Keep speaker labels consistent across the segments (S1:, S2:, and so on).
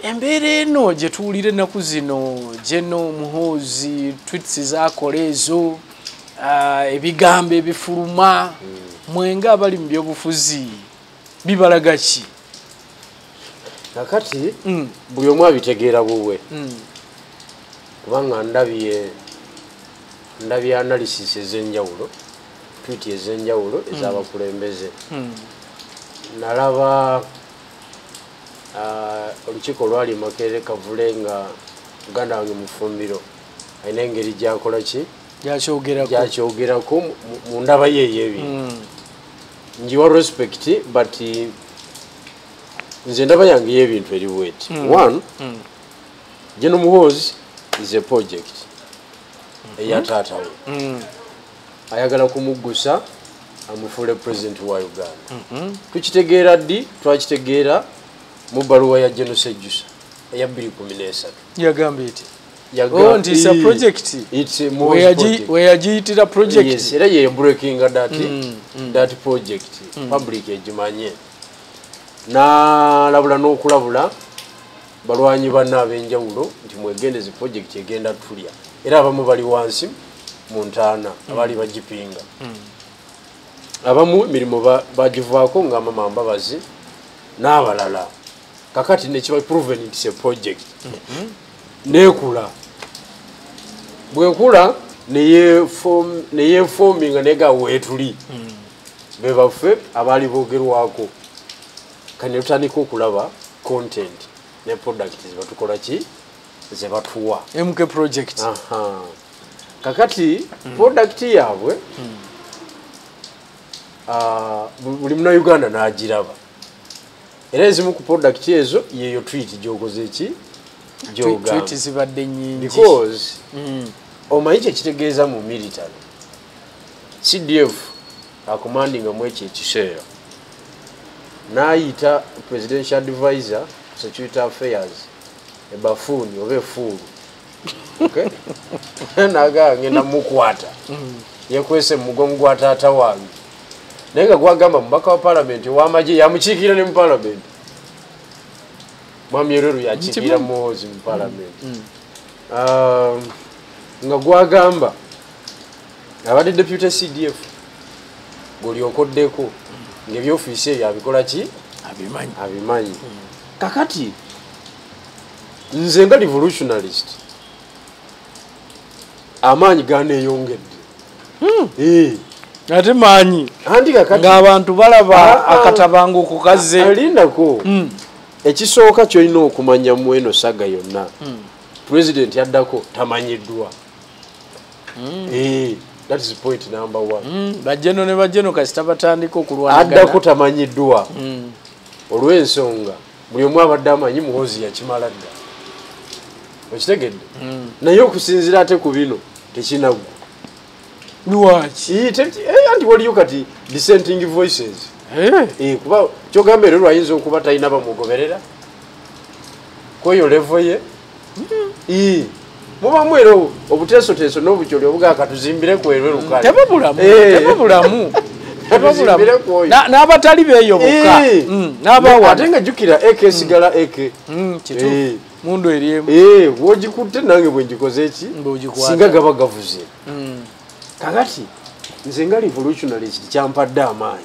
S1: Embeera eno gye tuwulira ennaku zino, General Muhoozi tweets z'akola ezo, ebigambo ebifuluma, mwenga abali mu byobufuzi bibalaga ki?
S2: Kakati buli omu abitegeera bubwe, kubanga ndabye analysis ez'enjawulo, tweet ez'enjawulo ez'abakulembeze. Nalaba olukiiko lwali Makerere Kavule nga muganda wange Mufumbiro alina engeri gy'akola ki, gyakyogerako mu ndaba ye ey'ebintu. Njiwa respect, but nze ndaba yange y'ebintu eri bweti. One, General Muhoozi is a project eya taata we. Ayagala kumuggusa amufuule president wa Uganda. Tukitegeera ddi? Twakitegeera mu bbaluwa ya General Sejusa eya 2013.
S1: Yagambye eti? Oh, nti it's a project.
S2: It's a Muhoozi project.
S1: Weyagiyitira project.
S2: Yes, era ye breaking that project. Public egimanye. Nalabula n'okulabula balwanyi banna ab'enjawulo nti mwegendeze, project egenda tulya. Era abamu bali wansi mu ntaana, abaali bagipinga. Abamu emirimu bagivaako nga Mama Mbabazi n'abalala. Kakati nekiba proven it's a project. Neekula. Bwekula neyeforminga nega weetuli. Be baffe abaali boogerwako. Kati ne tutandika okulaba content ne product ze batukola ki, ze batuwa.
S1: MK project.
S2: Kakati product yaabwe buli munnayuganda n'agiraba. Era ezimu ku product ezo yeyo tweet gy'okoze ki, gy'ogamba.
S1: Tweet zibadde nnyingi.
S2: Because omanyi kye kitegeeza mu military. CDF acommandinga mu ekyo ekiseera n'ayita presidential advisor security affairs ebafuuni oba efuulu. Okay? N'agamba ngenda mukwata. Yekwese mu mugongo gwa taata wange. Naye nga gwagamba mubaka wa parliament ow'amagye yamukiikirira ne mu parliament. Mwami Elwelu yakiikirira Muhoozi mu parliament. Nga gwagamba abadde deputy CDF gw'olyokoddeko ng'ebyofiisi ebyo abikola ki?
S1: Abimanyi.
S2: Abimanyi. Kakati nze nga revolutionalist amaanyi ganeeyongedde.
S1: Ate maanyi.
S2: Anti kakati
S1: ng'abantu balaba akatabanguko kazze.
S2: Alindako. Ekisooka ky'olina okumanya mu eno saga yonna, president yaddako tamanyiddwa. That is point number one.
S1: Bajeno ne bajeno kasita batandika okulwanagana.
S2: Addako tamanyiddwa. Olw'ensonga buli omu abadde amanyi Muhoozi yakimala dda. Okitegedde? Naye okusinziira ate ku bino tekinaggwa.
S1: Lwaki?
S2: Anti waliyo kati dissenting voices. Kuba kyogamba era lwayinza okuba talina bamugoberera kweyo level ye. Mubamu era obuteesoteeso n'obukyoli obugaa katuzimbire ku erwe lukale.
S1: Tebabulamu, tebabulamu. N'abatali beeyo bokka. N'abawa.
S2: Ate nga jjukira AK esigala AK.
S1: Kituufu. Mundu eri emu.
S2: Bw'ogikutte nange bwe ngikoze ki? Singa gaba gavuze. Kakati nze nga revolutionalist kyampadde amaanyi.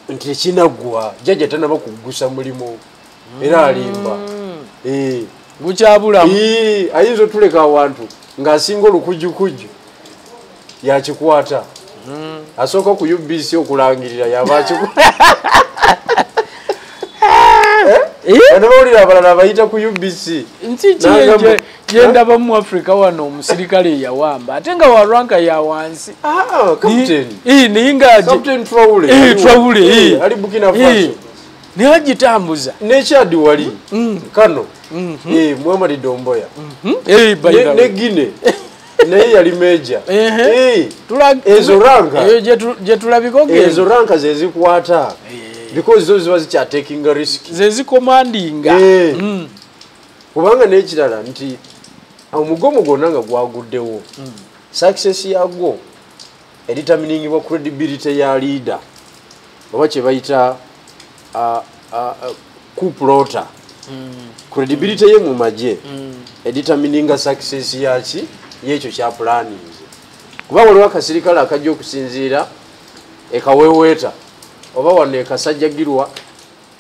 S2: Nti tekinaggwa, jjajja tannaba kuggusa mulimu. Era alimba.
S1: Gukyabulamu.
S2: Ayinza otuleka awantu ng'asinga olukujjukujju yakikwata. Asooka ku UBC okulangirira yaba akikwata. Bano abalala bayita ku UBC.
S1: Nti gyendaba mu Africa wano omusirikale eyawamba ate nga wa ranka ya wansi.
S2: Captain.
S1: Naye nga
S2: Captain Traore.
S1: Traore.
S2: Ali Burkina Faso.
S1: Naye agitambuza.
S2: Ne Chad wali. Kano. Muhammad Domboya. Ne Guinea. Naye yali major. Ezo ranka.
S1: Gye tulabiko
S2: ezo ranka ze zikwata. Because those ziba zikyatekinga risk.
S1: Ze zikommandinga.
S2: Kubanga n'ekirala nti omugomo gwonna nga gwaguddewo, success yagwo edeterminingibwa credibility ya leader oba kye bayita coup plotter. Credibility ye mu magye edetermininga success yaki yekyo kya planning. Kuba waliwo akasirikale akajja okusinziira ekaweweeta oba wano ekasajjagirwa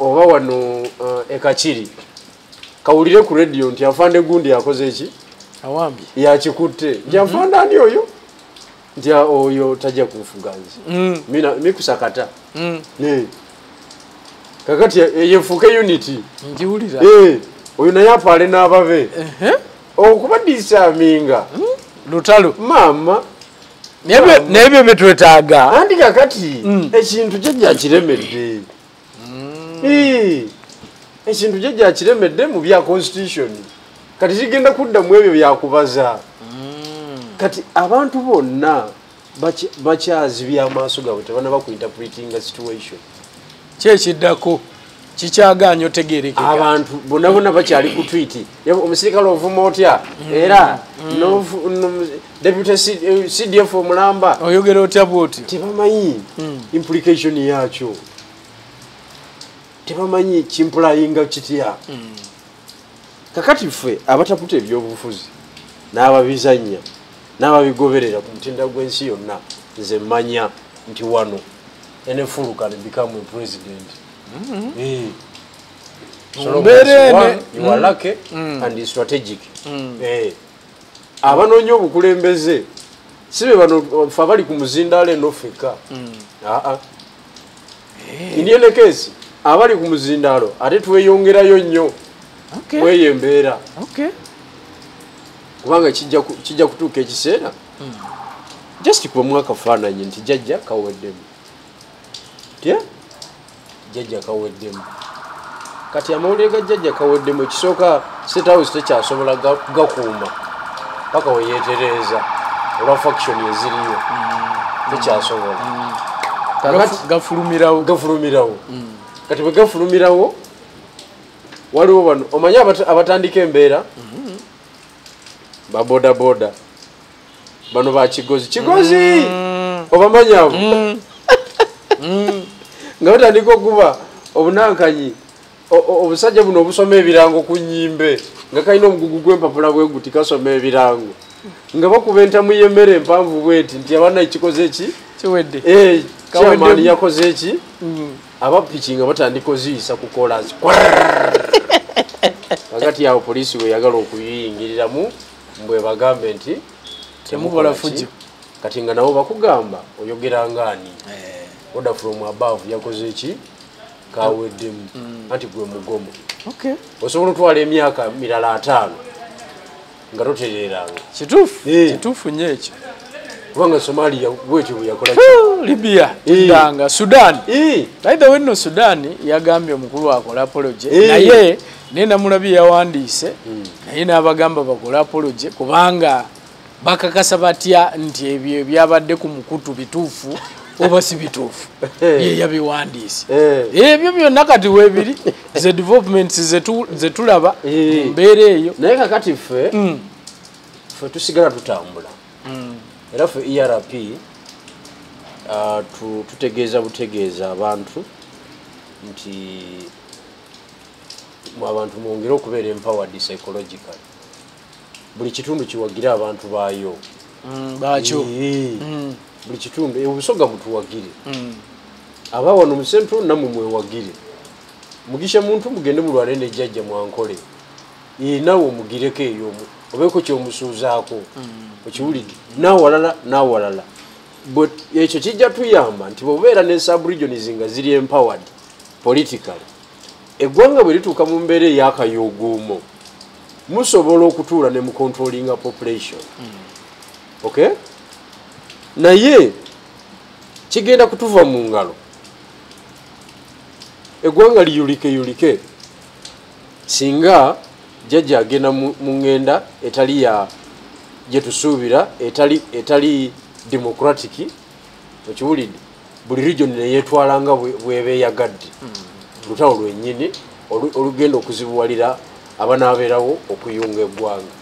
S2: oba wano ekakiri, kawulire ku radio nti afande gundi yakoze eki,
S1: awambye,
S2: yakikutte, nti afande ani oyo, nti oyo tajja kunfuga nze, mikusakata. Kakati yefuuke unity,
S1: njiwulira
S2: oyo naye apaale n'ababe okuba disarminga
S1: lutalo
S2: maama
S1: n'ebyo byetwetaaga.
S2: Anti kakati ekintu jjajja kiremedde, ekintu jjajja kiremedde mu bya constitution, kati kigenda kudda mu ebyo byakubaza. Kati abantu bonna bakyazibya amaaso gaabwe, tebanaba ku interpretinga situation.
S1: Kyekiddako kikyagaanye otegeerekeka.
S2: Abantu bonna bonna bakyali ku tweet, omusirikale ovuma otya, era deputy CDF omulamba
S1: oyogera otya bw'otyo,
S2: tebamanyi implication yakyo, tebamanyi kimpulayinga kitya. Kakati ffe abataputa ebyobufuzi n'ababizannya n'ababigoberera ku mutindo gw'ensi yonna, nze mmanya nti wano any fool can become a president. So long as one, you are lucky and strategic. Abanoonya obukulembeze si be bano ffe abali ku muzindaalo eno ffekka. In any case, abali ku muzindaalo ate tweyongerayo nnyo mweyo embeera. Kubanga kijja kutuuka ekiseera just kubamu akafaananyi nti jjajja kaweddemu, tya jjajja kaweddemu. Kati amawulire ga jjajja kaweddemu, ekisooka State House tekyasobola gakuuma paka we yeetereeza olwa faction eziriyo, tekyasobola.
S1: Gafulumirawo,
S2: gafulumirawo. Kati bwe gafulumirawo waliwo bano omanyi abatandika embeera ba boda boda bano ba kigozi kigozi obamanyi abo nga batandika okuba obunankanyi, obusajja buno obusoma ebirango ku nnyimbe nga kalina omugugu gw'empapula bwe guti kasoma ebirango, nga bakuba entamu y'emmere empanvu bweti nti abaana ekikoze eki
S1: kiwedde,
S2: chairman yakoze eki, abapiki nga batandika oziyisa ku kolansi. Kakati awo poliisi weyagala okuyingiriramu mbwe bagambe nti
S1: temukola fujjo.
S2: Kati nga nabo bakugamba oyogera ngaani, order from above yakoze eki kaweddemu, anti gwe mugomo. Osobola otwala emyaka mirala 5 nga totereeranga.
S1: Kituufu, kituufu nnyo ekyo.
S2: Kubanga Somalia bwetyo bwe yakola,
S1: Libya, Danga, Sudan. By the way, no Sudan yagambye omukulu akola apology, naye namulabye yawandiise, naye n'abagamba bakola apology kubanga bakakasa batya nti ebyo byabadde ku mukutu bituufu oba si bituufu. Ye yabiwandiise ebyo byonna kati weebiri ze developments zetulaba mu mbeera eyo.
S2: Naye kakati ffe tusigala tutambula, era ffe ERP tutegeeza butegeeza abantu nti abantu mwongere okubeera empowered psychologically. Buli kitundu kiwagira abantu baayo
S1: bakyo,
S2: buli kitundu obusoga mutuwagire, aba wano mu central nammwe mwewagire, mugisha muntu mugende mulwane ne jjajja mwankole, naawe omugireko eyo obeeko kyomusuuzaako, okiwulidde, naawalala naawalala. But ekyo kijja tuyamba nti bw'obeera ne sub-regions nga ziri empowered politically, eggwanga bwe lituuka mu mbeera ey'akayooguumo musobola okutuula ne mucontrollinga population. Okay? Naye kigenda kutuva mu ngalo, eggwanga liyulike yulike singa jjajja agenda mu ngenda etali ya gye tusuubira, etali democratic, okiwulidde, buli region neyeetwala nga bw'eba eyagadde. Lutalo lwennyini olugenda okuzibuwalira abanaabeerawo okuyunga eggwanga.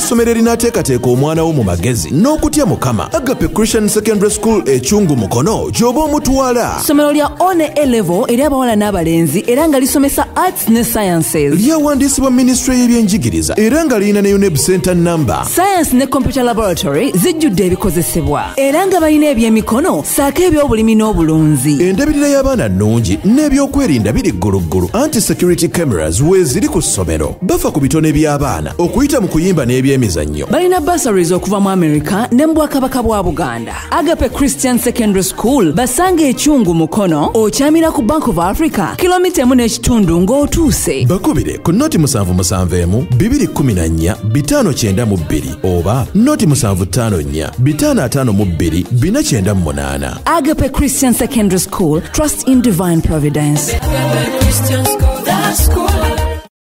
S3: Essomero erinaateekateeka omwana wo mu magezi n'okutya Mukama, Agape Christian Secondary School Ekyungu Mukono gy'oba omutwala.
S4: Ssomero lya one A level eri abawala n'abalenzi era nga lisomesa arts ne sciences.
S3: Lyawandiisibwa minisitule y'ebyenjigiriza era nga lirina ne UNEB center number.
S4: Science ne computer laboratory zijjudde ebikozesebwa era nga balina ebyemikono ssaako ebyobulimi n'obulunzi.
S3: Endabirira y'abaana nnungi n'ebyokwerinda biri gguluggulu, anti security cameras weeziri ku ssomero. Bafa ku bitone by'abaana okuyita mu kuyimba n'ebyemizannyo.
S4: Balina bursaries okuva mu America ne mu Bwakabaka bwa Buganda. Agape Christian Secondary School basanga Ekyungu Mukono, okyamira ku Bank of Africa kilomita 1.5 ng'otuuse.
S3: Bakubire ku 077 214 592 oba 0754 552 498.
S4: Agape Christian Secondary School, trust in divine providence.
S5: Agape Christian School, the school.